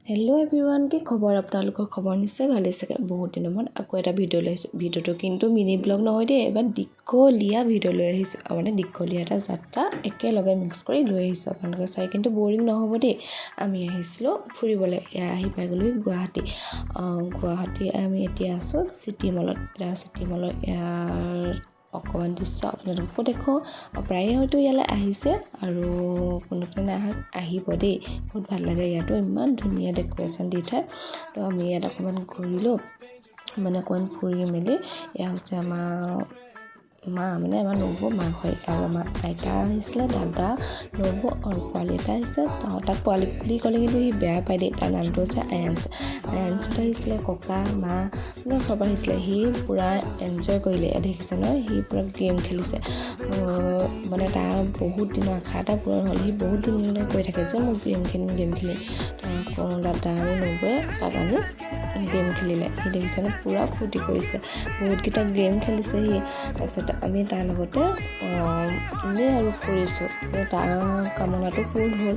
Hello' everyone, কি খবৰ আপোনালোকৰ? খবৰ নিশ্চয় ভালেই চাগে। বহুত দিনৰ মূৰত আকৌ এটা ভিডিঅ' লৈ আহিছোঁ। ভিডিঅ'টো কিন্তু মিনি ব্লগ নহয় দেই, এবাৰ দীঘলীয়া ভিডিঅ' লৈ আহিছোঁ। মানে দীঘলীয়া এটা যাত্ৰা একেলগে মিক্স কৰি লৈ আহিছোঁ। আপোনালোকে চাই কিন্তু বৰিং নহ'ব দেই। আমি আহিছিলোঁ ফুৰিবলৈ, এয়া আহি পাই গ'লোঁ গুৱাহাটী। গুৱাহাটী আমি এতিয়া আছোঁ চিটি মলত। এতিয়া চিটি মলত ইয়াৰ অকণমান দৃশ্য আপোনালোককো দেখুৱাওঁ। প্ৰায়ে হয়তো ইয়ালৈ আহিছে আৰু কোনোদিন নাই অহা, আহিব দেই, বহুত ভাল লাগে। ইয়াতো ইমান ধুনীয়া ডেক'ৰেশ্যন দি থয়। তো আমি ইয়াত অকণমান ঘূৰিলোঁ, মানে অকণমান ফুৰি মেলি। এয়া হৈছে আমাৰ মা, মানে আমাৰ নবৌ মাক হয় আৰু আমাৰ আইতা আহিছিলে, দাদা, নবৌ আৰু পোৱালি এটা আহিছে। তাক পোৱালি বুলি ক'লে কিন্তু সি বেয়া পায় দেই। তাৰ নামটো হৈছে আয়ান্স। আয়ান্সত আহিছিলে, ককা, মা, মানে চব আহিছিলে। সি পূৰা এনজয় কৰিলে। দেখিছে নহয়, সি পূৰা গেম খেলিছে। মানে তাৰ বহুত দিনৰ আশা এটা পূৰণ হ'ল। সি বহুত দিন মানে কৈ থাকে যে মই গেম খেলিম, গেম খেলিম। আকৌ দাদা আৰু নবৌৱে তাক আনি গেম খেলিলে। সি দেখিছেনে, পূৰা ফূৰ্তি কৰিছে, বহুতকেইটা গেম খেলিছে সি। তাৰপিছত আমি তাৰ লগতে এনেই আৰু ফুৰিছোঁ। তাৰ কামনাটো পূৰণ হ'ল,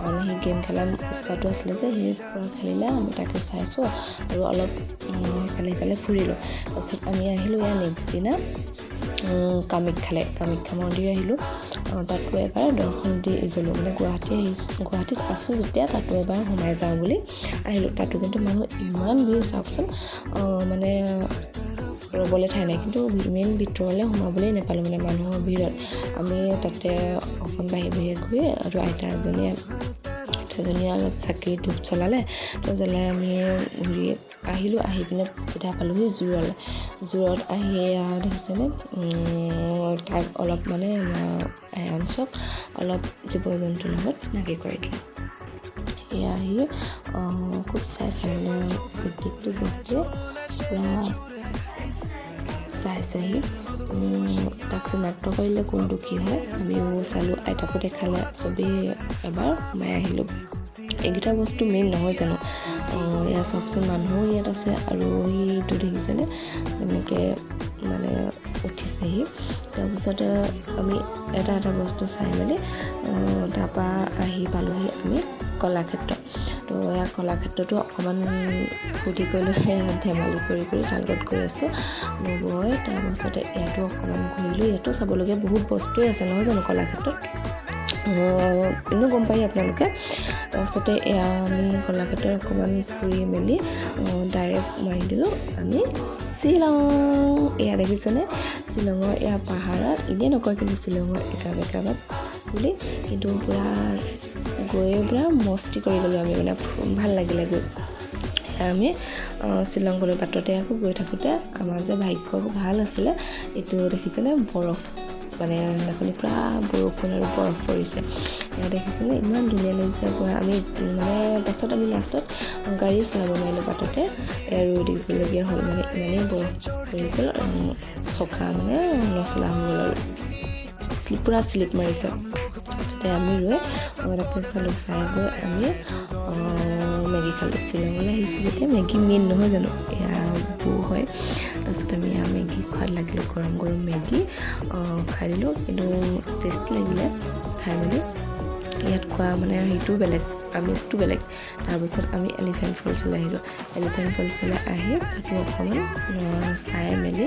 কাৰণ সি গেম খেলাৰ ইচ্ছাটো আছিলে যে সি পূৰা খেলিলে। আমি তাকে চাইছোঁ আৰু অলপ ইফালে সিফালে ফুৰিলোঁ। তাৰপিছত আমি আহিলোঁ ইয়াৰ নেক্সট দিনা কামাখ্যালৈ। কামাখ্যা মন্দিৰ আহিলোঁ, তাতো এবাৰ দৰ্শন দি গ'লোঁ। মানে গুৱাহাটী আহিছোঁ, গুৱাহাটীত আছোঁ যেতিয়া তাতো এবাৰ সোমাই যাওঁ বুলি আহিলোঁ। তাতো কিন্তু মানুহ ইমান ভিৰ, চাওকচোন, মানে ৰ'বলৈ ঠাই নাই। কিন্তু মেইন ভিতৰলৈ সোমাবলেই নাপালোঁ, মানে মানুহৰ ভিৰত। আমি তাতে অকণ বাহিৰে বাহিৰে ঘূৰি আৰু আইতা এজনীয়ে অলপ চাকি ধূপ জ্বলালে। তো জ্বলাই আমি ঘূৰি আহিলোঁ। আহি পিনে চিধা পালোঁহি জোৰলৈ। জোৰত আহি দেখিছেনে, তাক অলপ মানে আমাৰ আয়াঞ্চক অলপ জীৱ জন্তুৰ লগত চিনাকি কৰাই দিলে। এয়া আহি খুব চাইছে, মানে প্ৰত্যেকটো বস্তুৱে পূৰা চাইছেহি। তাক চিনাক্ত কৰিলে কোনটো কি হয়। আমিও চালোঁ, আইতাকো দেখালে, চবেই এবাৰ সোমাই আহিলোঁ। এইকেইটা বস্তু মেইন নহয় জানো? ইয়াত চাওকচোন, মানুহো ইয়াত আছে আৰু সিটো দেখিছেনে, কেনেকৈ মানে উঠিছেহি। তাৰপিছতে আমি এটা এটা বস্তু চাই মেলি তাৰপৰা আহি পালোহি আমি কলাক্ষেত্ৰ। তো ইয়াত কলাক্ষেত্ৰতো অকণমান ফূৰ্তি কৰিলোঁ, ধেমালি কৰি কৰি তাৰ লগত গৈ আছোঁ নবৌৱে। তাৰপাছতে ইয়াতো অকণমান ঘূৰিলোঁ। ইয়াতো চাবলগীয়া বহুত বস্তুৱে আছে নহয় জানো কলাক্ষেত্ৰত? এনেও গম পায় আপোনালোকে। তাৰপাছতে এয়া আমি কলাক্ষেত্ৰত অকণমান ফুৰি মেলি ডাইৰেক্ট মাৰি দিলোঁ আমি শ্বিলং। এয়া দেখিছেনে শ্বিলঙৰ এয়া পাহাৰত? এনেই নকয় কিন্তু শ্বিলঙৰ একা বেকা বাট বুলি। কিন্তু পূৰা গৈ পূৰা মস্তি কৰি গ'লোঁ আমি, মানে ভাল লাগিলে গৈ। আমি শ্বিলং গ'লোঁ। বাটতে আকৌ গৈ থাকোঁতে আমাৰ যে ভাগ্য ভাল আছিলে, এইটো দেখিছেনে বৰফ, মানে সেইদিনাখনি পূৰা বৰষুণ আৰু বৰফ পৰিছে। এয়া দেখিছেনে, ইমান ধুনীয়া লাগিছে পূৰা। আমি মানে পাছত আমি লাষ্টত গাড়ী চলাব নোৱাৰিলোঁ, বাটতে ৰৈ দিবলগীয়া হ'ল। মানে ইমানেই বৰফ পৰি গ'ল, চকা মানে নচলা হৈ গ'ল আৰু শ্লিপ, পূৰা শ্লিপ মাৰিছে। তাতে আমি ৰৈ তাকে চালোঁ। চাই গৈ আমি মেগী খালোঁ। শ্বিলঙলৈ আহিছোঁ যেতিয়া মেগী মেইন নহয় জানো? এয়া বৌ হয়। তাৰপিছত আমি এয়া মেগী খোৱাত লাগিলোঁ। গৰম গৰম মেগী খাই দিলোঁ, কিন্তু টেষ্টি লাগিলে খাই মেলি। ইয়াত খোৱা মানে হেৰিটোও বেলেগ, আমেজটো বেলেগ। তাৰপিছত আমি এলিফেণ্ট ফলছলৈ আহিলোঁ। এলিফেণ্ট ফলছলৈ আহি তাতো অকণমান চাই মেলি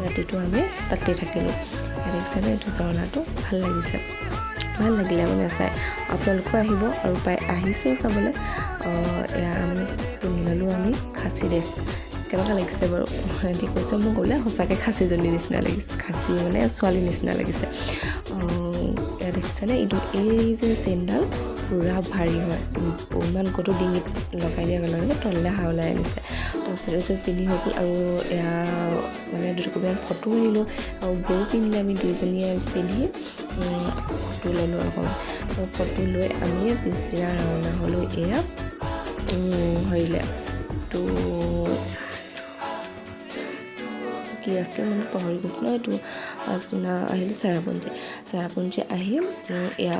ৰাতিটো আমি তাতেই থাকিলোঁ। ইয়াত দেখিছেনে এইটো ঝৰ্ণাটো? ভাল লাগিছে, ভাল লাগিলে মানে চাই। আপোনালোকো আহিব আৰু প্ৰায় আহিছেও চাবলৈ। এয়া মানে পিন্ধি ল'লোঁ আমি খাচী ড্ৰেছ। কেনেকুৱা লাগিছে বাৰু? সিহঁতি কৈছে মোক বোলে সঁচাকৈ খাচীজনীৰ নিচিনা লাগিছে, খাচী মানে ছোৱালীৰ নিচিনা লাগিছে। এয়া দেখিছেনে এইটো? এই যে চেইনডাল পূৰা ভাৰী হয়, ইমান ক'তো ডিঙিত লগাই দিয়াৰ লগে লগে তললৈ হাওলাই আনিছে। তাৰপিছত এইযোৰ পিন্ধি হৈ গ'ল আৰু এয়া মানে দুটকপিমান ফটো মাৰিলোঁ আৰু বৌ পিন্ধিলে। আমি দুইজনীয়ে পিন্ধি ফটো ল'লোঁ অকণমান। ফটো লৈ আমি পিছদিনা ৰাওনা হ'লোঁ এয়া হেৰিলে। তো কি আছিল মানে পাহৰি গৈছোঁ ন এইটো। পাছদিনা আহিলোঁ চেৰাপুঞ্জী। চেৰাপুঞ্জী আহি এয়া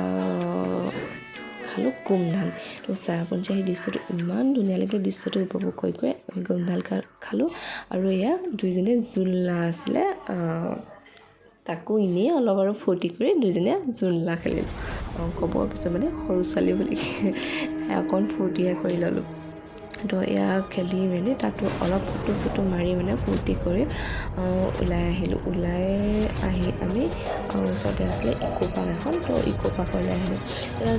খালোঁ গোমধান। তো চেৰাপুঞ্জী আহি দৃশ্যটো ইমান ধুনীয়া লাগিলে। দৃশ্যটো উপভোগ কৰি কৰি আমি গোমধান খালোঁ আৰু এয়া দুইজনীয়ে জোলনা আছিলে, তাকো এনেই অলপ আৰু ফূৰ্তি কৰি দুইজনীয়ে জোলনা খেলিলোঁ। ক'ব কিছুমানে সৰু ছোৱালী বুলি, অকণ ফূৰ্তিহে কৰি ল'লোঁ। তো এয়া খেলি মেলি তাতো অলপ ফটো চটো মাৰি মানে ফূৰ্তি কৰি ওলাই আহিলোঁ। ওলাই আহি আমি ওচৰতে আছিলে ইক' পাৰ্ক এখন, তো ইক' পাৰ্কলৈ আহিলোঁ।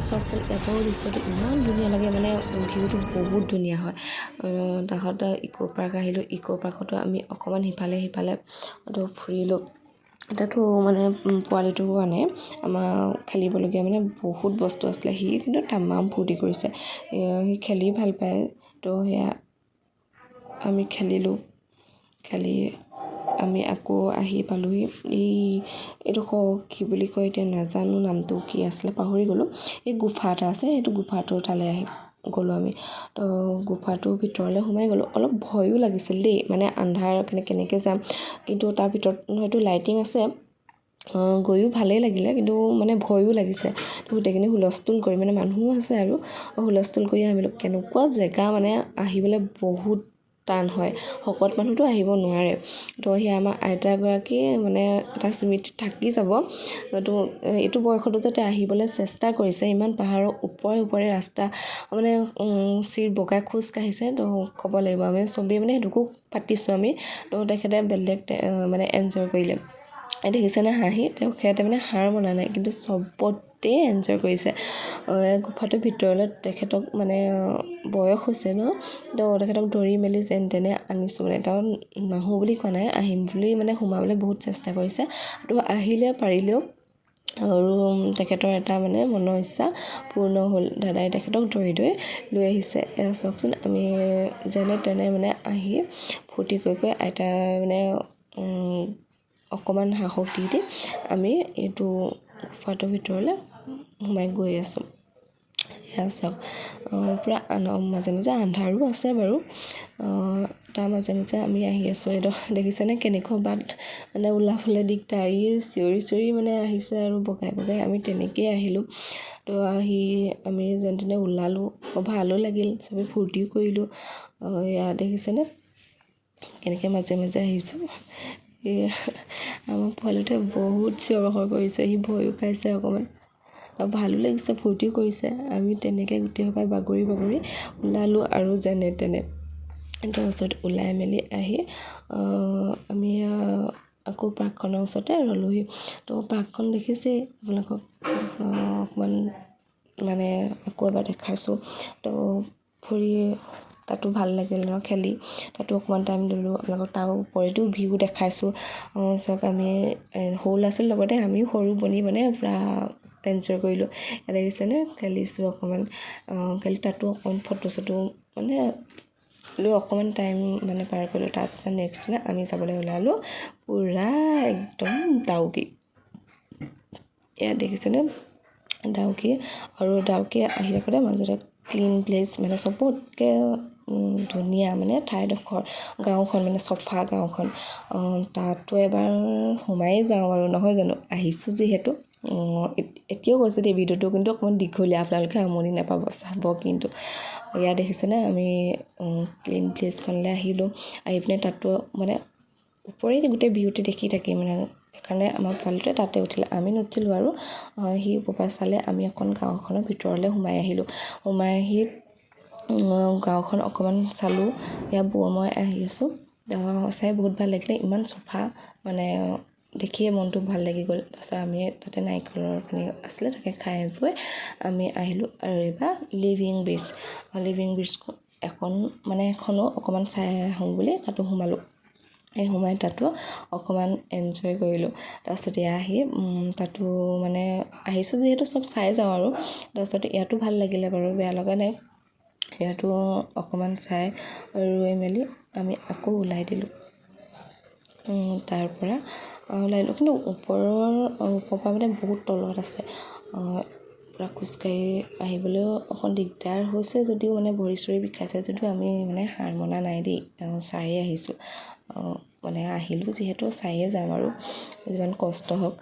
চাওকচোন, ইয়াৰ পৰাও দৃশ্যটো ইমান ধুনীয়া লাগে, মানে ভিউটো বহুত ধুনীয়া হয়। তাৰপিছত ইক' পাৰ্ক আহিলোঁ। ইক' পাৰ্কতো আমি অকণমান সিফালে সিফালে তো ফুৰিলোঁ। তাতো মানে পোৱালিটোৰ কাৰণে আমাৰ খেলিবলগীয়া মানে বহুত বস্তু আছিলে। সি কিন্তু তামাম ফূৰ্তি কৰিছে, সি খেলি ভাল পায়। তো সেয়া আমি খেলিলোঁ। খেলি আমি আকৌ আহি পালোহি এই এইডোখৰ কি বুলি কয় এতিয়া নাজানো, নামটো কি আছিলে পাহৰি গ'লোঁ। এই গুফা এটা আছে, সেইটো গুফাটোৰ তালৈ আহি গ'লোঁ আমি। তো গুফাটোৰ ভিতৰলৈ সোমাই গ'লোঁ। অলপ ভয়ো লাগিছিল দেই, মানে আন্ধাৰ, কেনেকৈ যাম। কিন্তু তাৰ ভিতৰত হয়তো লাইটিং আছে। গৈও ভালেই লাগিলে, কিন্তু মানে ভয়ো লাগিছে। তো গোটেইখিনি হুলস্থুল কৰি, মানে মানুহো আছে আৰু হুলস্থুল কৰি আহিলোঁ। কেনেকুৱা জেগা, মানে আহিবলৈ বহুত টান হয়, শকত মানুহতো আহিব নোৱাৰে। তো সেই আমাৰ আইতাগৰাকীয়ে মানে এটা স্মৃতি থাকি যাব। তো এইটো বয়সতো যাতে আহিবলৈ চেষ্টা কৰিছে, ইমান পাহাৰৰ ওপৰে ওপৰে ৰাস্তা মানে চিৰি বগাই খোজ কাঢ়িছে। তো ক'ব লাগিব, আমি চবেই মানে সেইটোকো পাতিছোঁ আমি। তো তেখেতে বেলেগ মানে এনজয় কৰিলে। দেখিছেনে হাঁহি? তেখেতে মানে হাৰ মনা নাই, কিন্তু চবতে এনজয় কৰিছে। গুফাটোৰ ভিতৰলৈ তেখেতক মানে বয়স হৈছে ন, তো তেখেতক ধৰি মেলি যেন তেনে আনিছোঁ। মানে তেওঁ নাহোঁ বুলি কোৱা নাই, আহিম বুলি মানে সোমাবলৈ বহুত চেষ্টা কৰিছে। তো আহিলে পাৰিলেও আৰু তেখেতৰ এটা মানে মনৰ ইচ্ছা পূৰ্ণ হ'ল, দাদাই তেখেতক ধৰি ধৰি লৈ আহিছে। এয়া চাওকচোন, আমি যেনে তেনে মানে আহি ফূৰ্তি কৰি কৰি আইতাই মানে অকণমান সাহস দি দি আমি এইটো গুফাটোৰ ভিতৰলৈ সোমাই গৈ আছোঁ। সেয়া চাওক, পূৰা মাজে মাজে আন্ধাৰো আছে বাৰু, তাৰ মাজে মাজে আমি আহি আছোঁ। এইডোখৰ দেখিছেনে কেনেকুৱা বাট, মানে ওলাবলৈ দিগদাৰ। ই চিঞৰি চিঞৰি মানে আহিছে আৰু বগাই বগাই আমি তেনেকৈয়ে আহিলোঁ। তো আহি আমি যেনে তেনে ওলালোঁ, ভালো লাগিল, চবেই ফূৰ্তিও কৰিলোঁ। এয়া দেখিছেনে কেনেকৈ মাজে মাজে আহিছোঁ। এই আমাৰ পোৱালিটোৱে বহুত চিঞৰ বাখৰ কৰিছে, সি ভয়ো খাইছে অকণমান আৰু ভালো লাগিছে, ফূৰ্তিও কৰিছে। আমি তেনেকৈ গোটেই সোপাই বাগৰি বাগৰি ওলালোঁ আৰু যেনে তেনে। তাৰপাছত ওলাই মেলি আহি আমি আকৌ পাৰ্কখনৰ ওচৰতে ৰ'লোহি। তো পাৰ্কখন দেখিছেই আপোনালোকক অকণমান মানে আকৌ এবাৰ দেখাইছোঁ। তো ফুৰি তাতো ভাল লাগিল ন খেলি, তাতো অকণমান টাইম দিলোঁ আপোনালোকক। তাৰ ওপৰেতো ভিউ দেখাইছোঁ। চাওক, আমি সৰু ল'ৰা ছোৱালীৰ লগতে আমিও সৰু বনি মানে পূৰা এনজয় কৰিলোঁ। দেখিছেনে খেলিছোঁ অকণমান, খেলি তাতো অকণমান ফটো চটো মানে লৈ অকণমান টাইম মানে পাৰ কৰিলোঁ। তাৰপিছত নেক্সট দিনা আমি যাবলৈ ওলালোঁ পূৰা একদম ডাউকি। ইয়াত দেখিছেনে ডাউকি, আৰু ডাউকি আহি থাকোঁতে মাজতে ক্লিন প্লেচ, মানে চবতকৈ ধুনীয়া মানে ঠাইডোখৰ, গাঁওখন মানে চফা গাঁওখন, তাতো এবাৰ সোমায়ে যাওঁ আৰু, নহয় জানো, আহিছোঁ যিহেতু। এতিয়াও কৈছোঁ দেই, ভিডিঅ'টো কিন্তু অকণমান দীঘলীয়া, আপোনালোকে আমনি নাপাব, চাব কিন্তু। ইয়াত দেখিছেনে আমি ক্লিন প্লেচখনলৈ আহিলোঁ। আহি পিনে তাতো মানে ওপৰেদি গোটেই ভিউটো দেখি থাকি মানে সেইকাৰণে আমাৰ পোৱালিটোৱে তাতে উঠিলে, আমি নুঠিলোঁ আৰু সি ওপৰৰ পৰা চালে। আমি অকণ গাঁওখনৰ ভিতৰলৈ সোমাই আহিলোঁ। সোমাই আহি গাঁওখন অকণমান চালোঁ। ইয়াত বৌ মই আহি আছোঁ, চাই বহুত ভাল লাগিলে, ইমান চফা, মানে দেখিয়ে মনটো ভাল লাগি গ'ল। তাৰপিছত আমি তাতে নাৰিকলৰ পানী আছিলে, তাকে খাই বৈ আমি আহিলোঁ। আৰু এইবাৰ লিভিং ব্ৰিজ, লিভিং ব্ৰিজ এখন মানে এখনো অকণমান চাই আহোঁ বুলি তাতো সোমালোঁ। এই সোমাই তাতো অকণমান এনজয় কৰিলোঁ। তাৰপিছত এয়া আহি তাতো মানে আহিছোঁ যিহেতু চব চাই যাওঁ আৰু। তাৰপিছত ইয়াতো ভাল লাগিলে বাৰু, বেয়া লগা নাই। ইয়াতো অকণমান চাই ৰৈ মেলি আমি আকৌ ওলাই দিলোঁ। তাৰ পৰা ওলাই দিলোঁ, কিন্তু ওপৰৰ পৰা মানে বহুত তলত আছে, পূৰা খোজকাঢ়ি আহিবলৈও অকণ দিগদাৰ হৈছে যদিও, মানে ভৰি চৰি বিষাইছে যদিও আমি মানে হাৰ মনা নাই দেই, চায়ে আহিছোঁ। মানে আহিলোঁ যিহেতু চায়ে যাম আৰু যিমান কষ্ট হওক।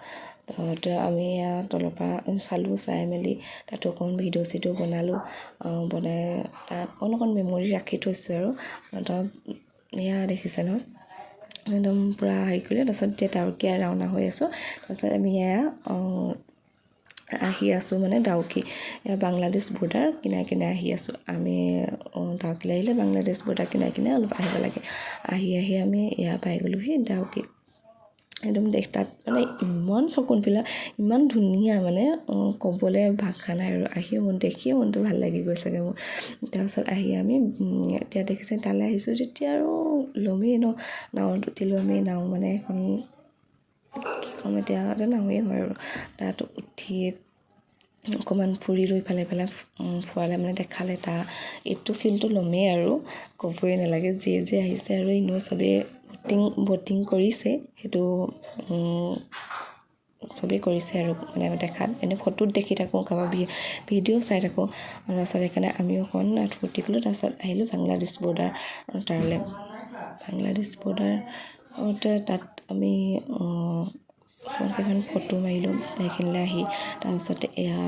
তো আমি তলৰ পৰা চালোঁ, চাই মেলি তাতো অকণ ভিডিঅ' চিডিঅ' বনালোঁ, বনাই তাত অকণ অকণ মেমৰি ৰাখি থৈছোঁ। আৰু তাত এয়া দেখিছে নহয়, একদম পূৰা হেৰি কৰিলে। তাৰপিছত এতিয়া ডাউকীয়া ৰাওনা হৈ আছোঁ। তাৰপিছত আমি এয়া আহি আছোঁ মানে ডাউকি, বাংলাদেশ বৰ্ডাৰ কিনাৰে কিনাৰে আহি আছোঁ আমি। ডাউকিলৈ আহিলে বাংলাদেশ বৰ্ডাৰ কিনাৰে কিনাৰে অলপ আহিব লাগে। আহি আহি আমি এয়া পাই গ'লোহি ডাউকি। একদম দেখ, তাত মানে ইমান শকুনবিলাক ইমান ধুনীয়া, মানে ক'বলৈ ভাষা নাই আৰু। আহিয়ে মন দেখিয়ে মনটো ভাল লাগি গৈছেগৈ মোৰ। তাৰপিছত আহি আমি এতিয়া দেখিছে, তালৈ আহিছোঁ যেতিয়া আৰু ল'মেই ন। নাৱত উঠিলোঁ আমি। নাও মানে এখন কি ক'ম এতিয়া, এটা নাৱেই হয় আৰু। তাত উঠি অকণমান ফুৰিলোঁ, ইফালে ইফালে ফুৰালে, মানে দেখালে। তাৰ এইটো ফিলটো ল'মেই আৰু, ক'বই নালাগে। যিয়ে যিয়ে আহিছে আৰু এনেও চবেই ব'টিং ব'টিং কৰিছে, সেইটো চবেই কৰিছে আৰু। মানে দেখাত এনেই ফটোত দেখি থাকোঁ, কাৰোবাৰ ভিডিঅ' চাই থাকোঁ। তাৰপাছত সেইকাৰণে আমিও অকণমান ফূৰ্তি কৰিলোঁ। তাৰপাছত আহিলোঁ বাংলাদেশ বৰ্ডাৰ তালৈ। বাংলাদেশ বৰ্ডাৰতে তাত আমি কেইখন ফটো মাৰিলোঁ সেইখিনিলৈ আহি। তাৰপিছত এয়া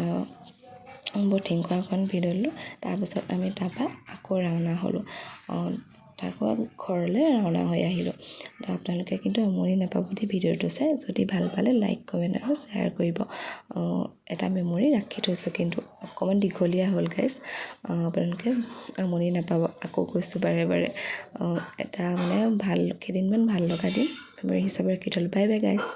ব'টিং কৰা অকণ ভিডিঅ' ল'লোঁ। তাৰপিছত আমি তাৰপৰা আকৌ ৰাওনা হ'লোঁ, আকৌ ঘৰলৈ ৰাওনা হৈ আহিলোঁ। আপোনালোকে কিন্তু আমনি নাপাব দেই ভিডিঅ'টো চাই। যদি ভাল পালে লাইক, কমেণ্ট আৰু শ্বেয়াৰ কৰিব। এটা মেমৰি ৰাখি থৈছোঁ কিন্তু, অকণমান দীঘলীয়া হ'ল গাইজ, আপোনালোকে আমনি নাপাব, আকৌ কৈছোঁ বাৰে বাৰে। এটা মানে ভাল কেইদিনমান ভাল লগা দিন মেমৰি হিচাপে ৰাখি থ'লোঁ। Bye bye guys.